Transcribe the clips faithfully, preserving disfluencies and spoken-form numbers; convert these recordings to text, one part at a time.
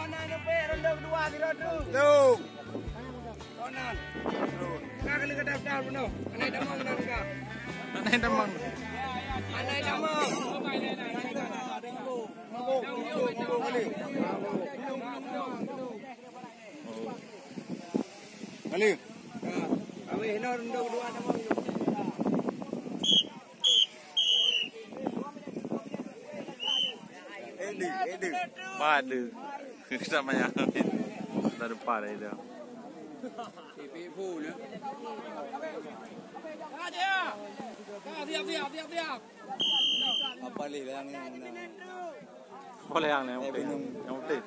Tonan sampai ronde kedua sidroe tu. Tuh. Tonan. Ka kali ka daftar bunoe. Anai damang dah buka. Anai damang. Anai damang. Kali. Aweh, no, ronde kedua damang. Ede, ede. Pada. Sama ya. Dah depan dah. Siap, siap, siap, siap. Apa leh yang ni? Boleh yang ni, yang putih.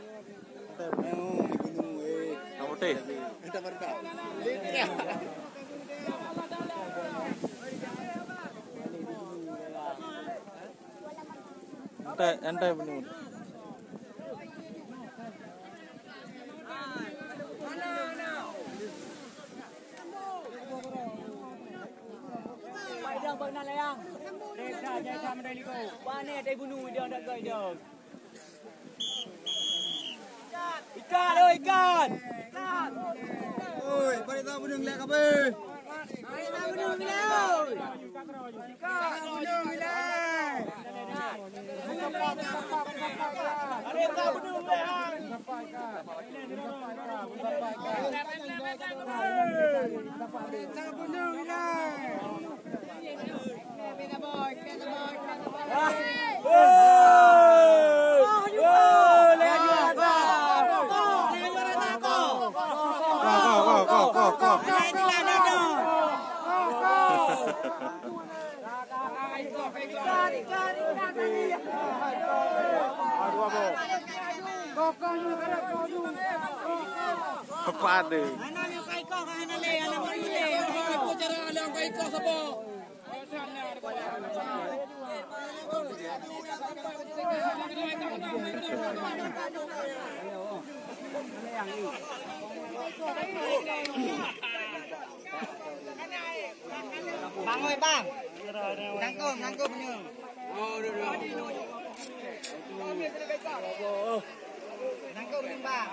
Yang putih. Yang putih. Santai, santai, Bun. Idong bak na layang. Desa, desa Mandai Liko. Bane tai bunoe idong dak goi idong. Ikan, oi ikan. Oi, balik tak bunoe lek kabeh. Balik tak bunoe lek, oi. Ikan bunoe lek. Balik tak bunoe lek. Apa ada? Bang, oi, bang. Nangkong, nangkong punya. Nangkong punya, bang.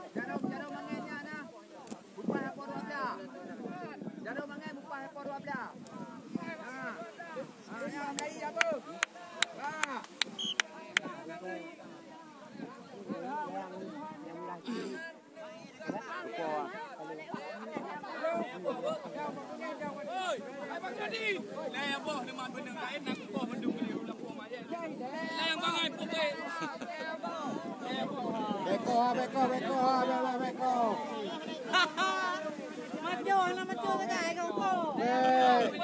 Jaroe, jaroe mangai nyan na. Bupah po dua blah. Jaroe mangai bupah po dua blah. Ha. Ha. Beko, beko, beko, beko, beko. Maco, hana maco sagai kau. Eh.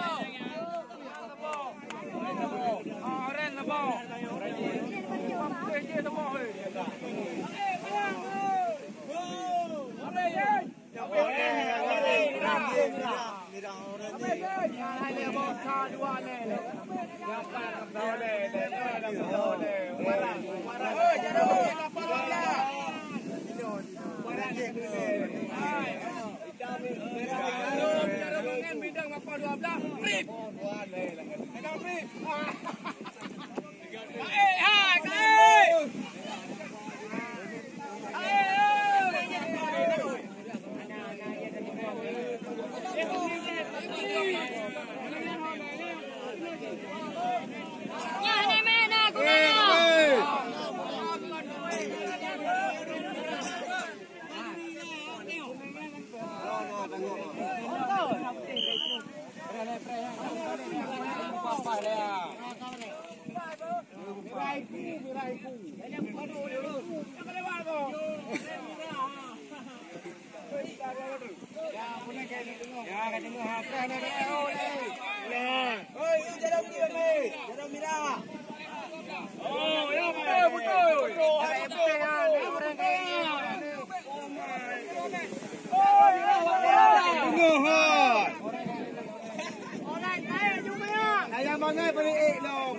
Ayam bangai pada ek dong.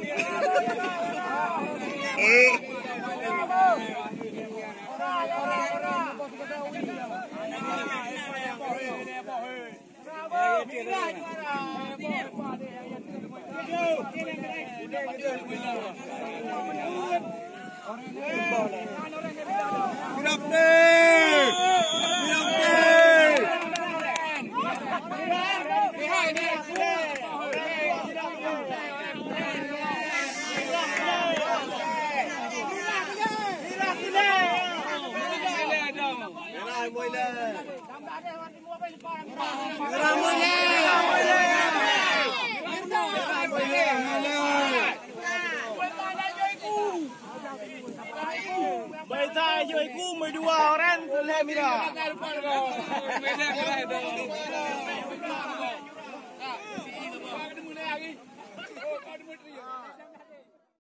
Eh. Baita joi ku meudua orang lhèe mira.